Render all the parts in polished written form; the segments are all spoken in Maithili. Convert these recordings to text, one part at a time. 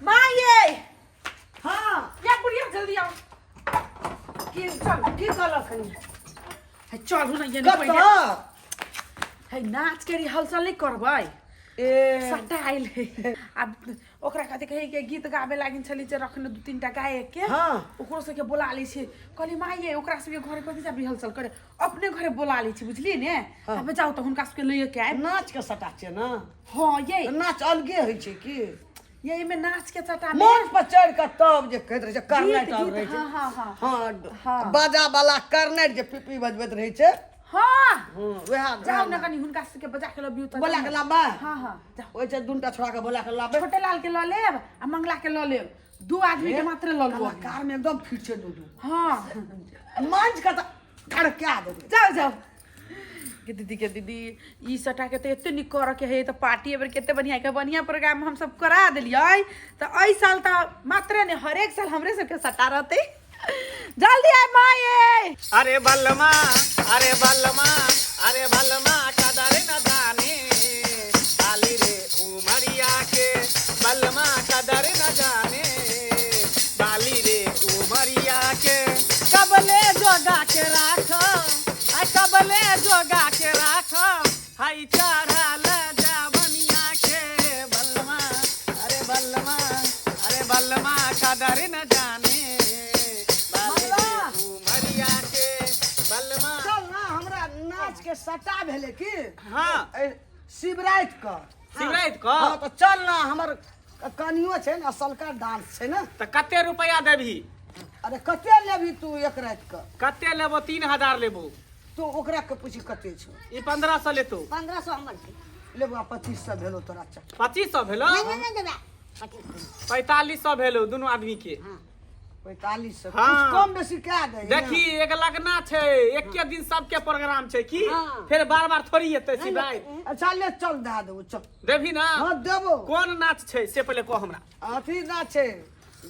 माँ ये हाँ या बुढ़िया जल्दी आओ की चल की कहलक हन? है चलू ना ये नहीं पहिले कतऽ है नाच के रिहर्सल नहीं करबै ए सट्टा आयल है आब ओकरा कथी कहै के गीत गाबे लागिन छली जे रखने दू तीन टा गायक के हाँ। ओकरो सबके बोला लै छै कहली माँ ये ओकरा सबके घरे कथी जाब रिहर्सल करे अपने घरे बोला लै छै बुझलियै ने हाँ। आब जाउ तऽ हुनका सबके लैए के आयब नाच के सटा छै ने हाँ ये नाच अलगे होइ छै की ये एहिमे नाच के चटा में मंच पर चढ़ि कऽ तब जे कहैत रहै छै करनाइट गीत, आब रहै छै हाँ, हाँ, हाँ। हाँ हाँ। बाजा वाला करनाइट जे पिपी बजबैत रहै छै हाँ हँ वएह जाउ ने कनी हुनका सबके बजा के लबियौ तऽ बोला के लाबे हाँ हाँ जाउ ओहि छै दूनटा छोड़ा के बोला के लाबे छोटे लाल के लऽ लेब आ मंगला के लऽ लेब दू आदमी के मात्र लऽ लेब कलाकार में एकदम फिट छै दूदू हाँ मंच के तऽ धड़का देबै जाउ जाउ के दीदी के दीदी ई सटा के तऽ एते नीक करऽ के है तऽ पार्टी एबेर कते बढ़िया के बढ़िया प्रोग्राम हम सब करा देलियै तऽ एहि साल तऽ मात्रे नहि हरेक साल हमरे सबके सटा रहतै जल्दी आय माये अरे बलमा अरे बलमा अरे बलमा कदर न जाने बाली रे उमरिया के बलमा कदर न जाने बाली रे उमरिया के कबले जोगा के राख आ कबले जोगा के राख हाई चढ़ल जावनिया के बलमा अरे बलमा अरे बलमा कदर न जाने बाली रे उमरिया के बलमा चल ना हमरा नाच के सटा भेलै की हाँ। ए, शिवराति के शिवराति के? हाँ तऽ चल ना हमर कनियो छै ने असलका डांस छै ने तऽ कते रुपया देबही अरे कते लेबही तू एक राति के कते लेबो 3000 लेबो तू ओकरा के पूछी कते छौ ई 1500 लेतो 1500 हमर छै लेबो 2500 भेलो तोरा चल 2500 भेलो नहीं नहीं नहीं देबै 2500 4500 भेलो दुनू आदमी के 4500 हाँ। कुछ कम बेसी कए दे देखी एक लगना छै एके दिन सबके प्रोग्राम छै की हाँ। फेर बार बार थोड़ी एतै शिवराति अच्छा ले चल दए देबो चल देबही ना हाँ देबो कोन नाच छै से पहिले कह हमरा अथी ना छै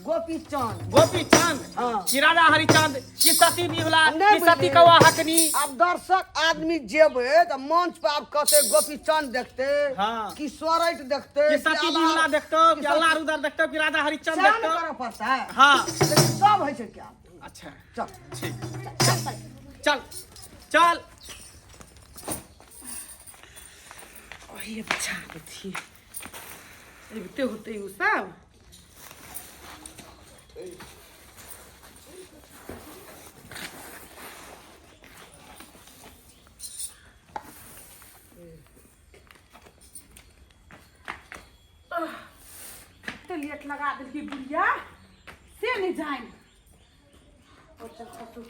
गोपी चंद गोपी चंद हाँ। कि राजा हरिचंद कि सती बिहुला नहीं कि सती बुझलियै। कौआ हकनी आब दर्शक आदमी जेबै तऽ मंच पर आब कहते गोपी चंद देखते हाँ। कि सोरठ देखते कि सती बिहुला देखतो कि अल्लाह रुदर देखतो कि राजा हरिचंद सएह ने देखतो करऽ पड़ता है हाँ लेकिन सब होइ छै क्या अच्छा चल ठीक चल चल ओही बिछा दै छियै अबिते होतै ओ सब कते लेट लगा देलकै बुढ़िया से नहि जानि चल चल तू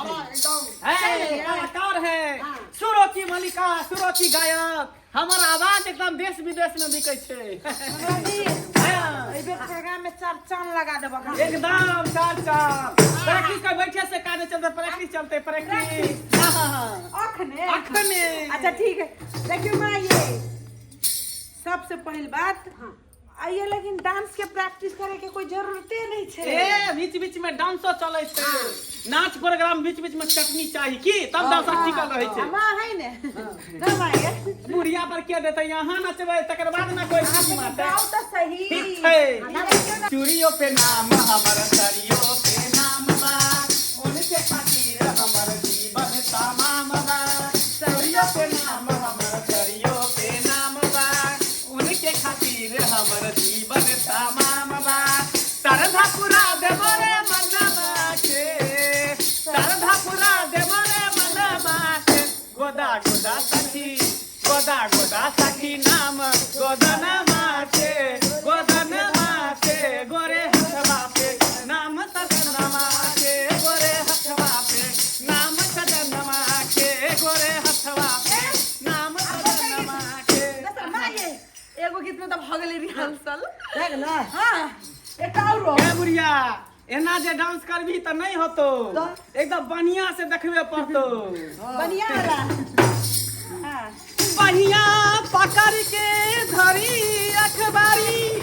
है कलाकार है सुरो की मलिका सुरो की गायक हमर आवाज एकदम देश विदेश में बिकै छै हाँ, एहि बेर प्रोग्राम में चार चांद लगा देबक एकदम चार चार प्रैक्टिस कर बैठे से काज चलते प्रैक्टिस चलते प्रैक्टिस हाँ, हाँ, हाँ। अखने अखने। अच्छा ठीक है देखियो माँ ये सबसे पहिल बात आइए लेकिन डांस के प्रैक्टिस करे के कोई जरूरते नहीं छै ए बीच बीच में डांसो चलै छै नाच प्रोग्राम बीच बीच में चटनी चाही की तब डांस टिकल रहै छै माँ है ने ना माँ ये बुढ़िया पर के देतै यहाँ नचबै तकर बाद ने कोई सीटी मारतै गाओ तो सही ठीक छै चूड़ियो पे नाम हमर सरियो पे नाम बा उनके खातिर हमर जीवन तमाम बा चूड़ियो पे नाम हमर सरियो पे नाम बा उनके खातिर हमर जीवन तमाम बा सरधा पुरा देबो रे मनमा के सरधा पुरा देबो रे मनमा के गोदा गोदा सखी गोदा गोदा सखी नाम गोदन माते गोदन माते गोरे हथवा पे नाम सदन माते गोरे हथवा पे नाम सदन माते गोरे हथवा पे नाम सदन माते दसरा माँ ये एगो गीत में तो भऽ गेलै रिहर्सल देख ना हाँ एक और ए बुढ़िया एना जे डांस करबी तऽ नहि होतो तऽ? एकदम बढ़िया से देखबे पड़तो बढ़िया वाला हाँ बढ़िया पकड़ के धरी अखबारी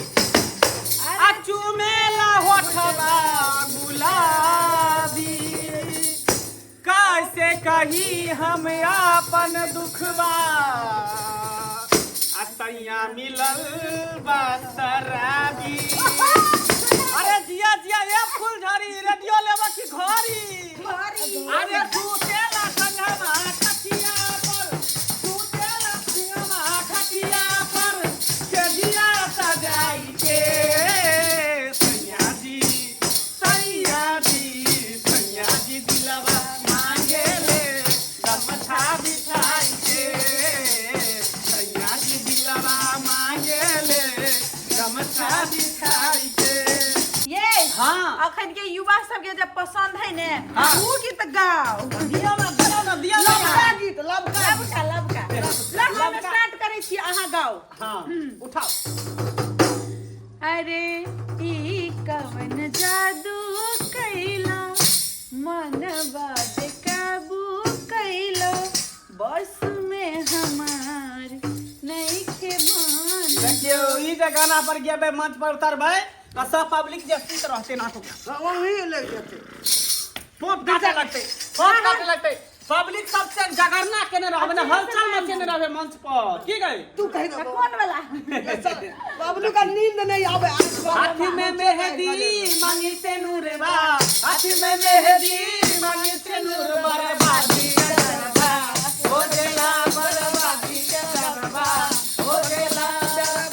आ चुमेला होठवा गुलाबी कैसे कही हम आपन दुखबा, आ सैया मिलल बा शराबी। अरे जिया जिया ए फूलझड़ी, रेडियो लेबा की घड़ी? अरे सुतेला संगमा खटिया पर, सुतेला संगमा खटिया पर, के जिया सजाई के। सैया जी, सैया जी, सैया जी दिलवा मांगे ले गमछा बिछाई के। सैया जी दिलवा मांगे ले गमछा बिछाई के। ये हाँ। अखन के युवा सबके जब पसंद है ने, ऊ गीत गाओ। दिया ना, दिया ना, दिया ना। लबका गीत, लबका। लबका, लबका लबका हम स्टार्ट करै छी, अहाँ गाओ। हाँ, उठाओ। अरे ई कवन जादू कैला, मनवा बेकाबू कैला, बस में हमार नइखे मान। देखियो, ई जे गाना पर गेबै, मंच पर उतरबै तऽ सब पब्लिक जे सुति रहतै नाटक। हाँ, वही लग जेतै। फोप काटे लगतै, फोप काटे लगतै। पब्लिक सबसे जगरना केने रहबै ने, हलचल मचेने रहबै मंच पर की गई। तू कहि दे। कोन वाला? बबलू का नींद नहीं आवे आज। हाथ में मेहंदी मांगी से नूरबा, हाथ में मेहंदी मांगी से नूरबा, बर्बादी करबा हो गेला, बर्बादी करबा हो गेला।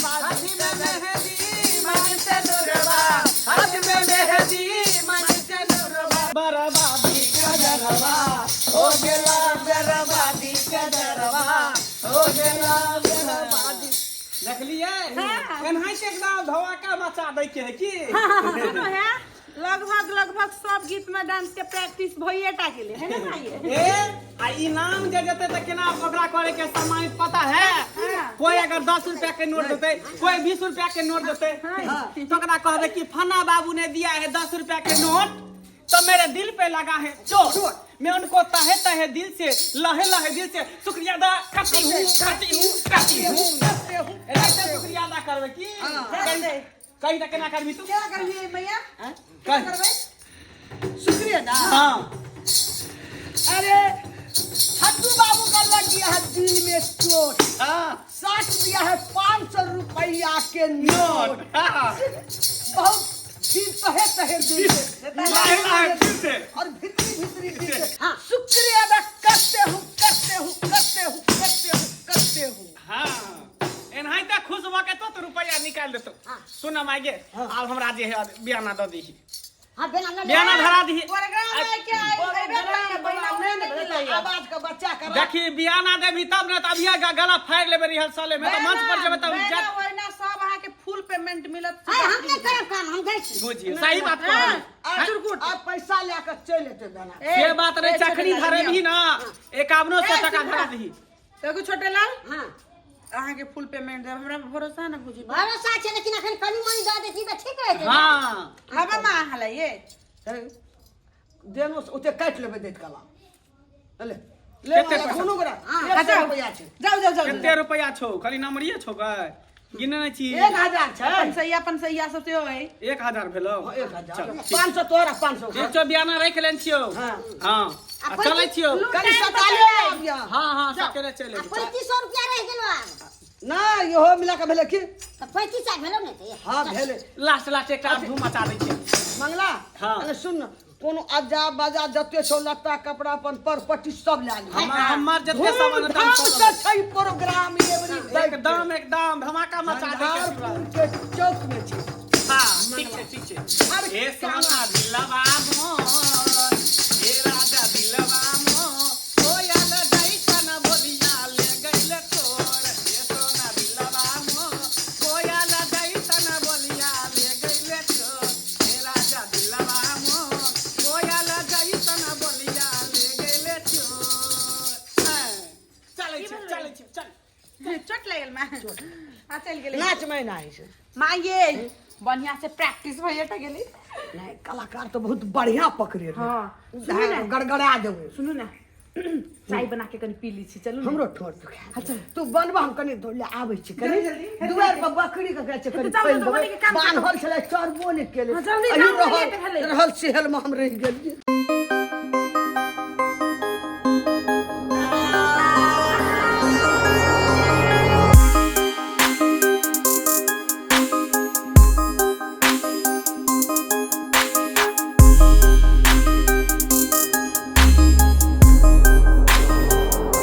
हाथ में मेहंदी मांगी से नूरबा, हाथ में मेहंदी मांगी से नूरबा, बर्बादी करबा हो गेला, बर्बादी करबा हो गेला, बर्बादी। देखलियै, एनाहिते एकदम धमाका मचा दै के है की। सुनो है, लगभग लगभग सब गीत में डांस के प्रैक्टिस भइए टा गेलै है ने भाई? ए आ इनाम जे देते तऽ केना ओकरा करे के सम्मानित, पता है? कोई अगर 10 रुपया के नोट देते, कोई 20 रुपया के नोट देते, तो ओकरा कहबे कि फन्ना बाबू ने दिया है 10 रुपया के नोट तो मेरे दिल पे लगा है चोट, मैं उनको तहे तहे दिल से, लहे लहे दिल से शुक्रिया अदा करती हूँ, करती हूँ, करती हूँ। ऐसे शुक्रिया अदा करबे की। कहीं कहीं तऽ केना करबी तू? क्या करबियै मैया? कह। करबै? शुक्रिया ना। हाँ। अरे हट्टू बाबू का लग गया है दिल में चोट। साठ दिया है 500 रुपया के नोट। नोट, हाँ। बहुत दिल तहे तहे दिल से, लहे लहे दिल से। और भीतरी भीतरी दिल से शुक्रिया अदा करते हूँ, करते हूँ, करते हूँ, करते हूँ, करते हूँ। हाँ, एनाहिते खुश भऽ के तो रुपया निकालि देतौ। सुन माइगे, आब हमरा जे है बियाना दऽ दीही। हाँ, बेना ले। बियाना धरा दीही। प्रोग्राम है के आई अइबे करबै, बहिना नहीं नहीं ने मिलैया। आवाज का बच्चा कर। देखी, बियाना देबी तब ने, तऽ अभिये गला फाड़ि लेबै रिहर्सले में, तऽ मंच पर जेबै तब बहना वहना सब अहाँके फुल पेमेंट मिलत। हाय, हम नहीं करब काम, हम जाइ छी। बुझिए, सही बात कहलियै। चुरकुट। आप पैसा लेकर चल एते बेना। से बात नहीं, चखनी धरेबही ना, 5100 ए, टका सुन। धरा दही। देखू छोटे लाल। हाँ। अहाँके फुल पेमेंट देब, हमरा भरोसा ने बुझी। भरोसा छै, लेकिन अखन कनी मनी दऽ देती तऽ ठीक रहतै। हाँ। हवा माँ अहाँ लए ये। देनो ओते काटि लेबै दैत कला, ले ले। कते पैसा? कोनो गोरा हाँ, 100 जाउ। रुपया छै। जाउ जाउ जाउ। कते रुपया छौ? खाली नंबरिये छौ गै, गिने नहि छी। 1000 छै। अपन सैया, अपन सैया सब सेहो है। 1000 भेलौ? हाँ, 1000। चल, ठीक। 500 तोरा, 500। ठीक छौ, बियाना राखि लेने छियौ। हाँ। हाँ, आ चलै छियौ। कनी सकाले आबिया। हाँ, सकेले चलि आ एबै। 3500 रुपया रहि गेलो आब। नहि, इहो मिला के भेलै की? तऽ 35 भेलो ने तऽ। हाँ, भेलै। लास्ट लास्ट एकटा धूम मचा दै छियै। मंगला। हाँ। अरे सुन न, कोनो अजा बाजा जते छौ लत्ता कपड़ा, अपन पर पट्टी सब लए ली। हमर जते सामान हेतै, हम धूमधाम सब से छै प्रोग्राम एवरी। एकदम एकदम धमाका मचा दै के पूरा। झंझारपुर के चौक में छै। हाँ, ठीक छै, ठीक छै। हर हे सोना दिलवा मोर, हे राजा दिलवा मोर, कोयल जैसन बोलिया ले गइल तोर। हे सोना दिलवा मोर, कोयल जैसन बोलिया ले गइल तोर। हे राजा दिलवा मोर, कोयल जैसन बोलिया ले गइल तोर। हाँ, चलै छै, चलै छै, चल। चोट लागल माँ, आ चलि गेलै। नाच में नहि छै। माँ ये बढ़िया से प्रैक्टिस भइए टा गेलै। नहीं, कलाकार तो बहुत बढ़िया पकड़े रहे। हाँ, सुनू ने। गड़गड़ा देबै। सुनू ने, चाय बना के कनि पी ली छी, चलू ने। हमरो ठोर दुखा। तू बनबा, हम कनि दौड़ ले आबै छी कनि। जल्दी, जल्दी। दुआर पर बकरी के कहै छै कनि जाउ, खोलि जाउ, देबै। बकरी के काम बान्हल छलै, चरबो नहि केलै। हाँ, जल्दी अही जाउ, रहल लेट भेलै। रहल सेहल में हम रहि गेलियै।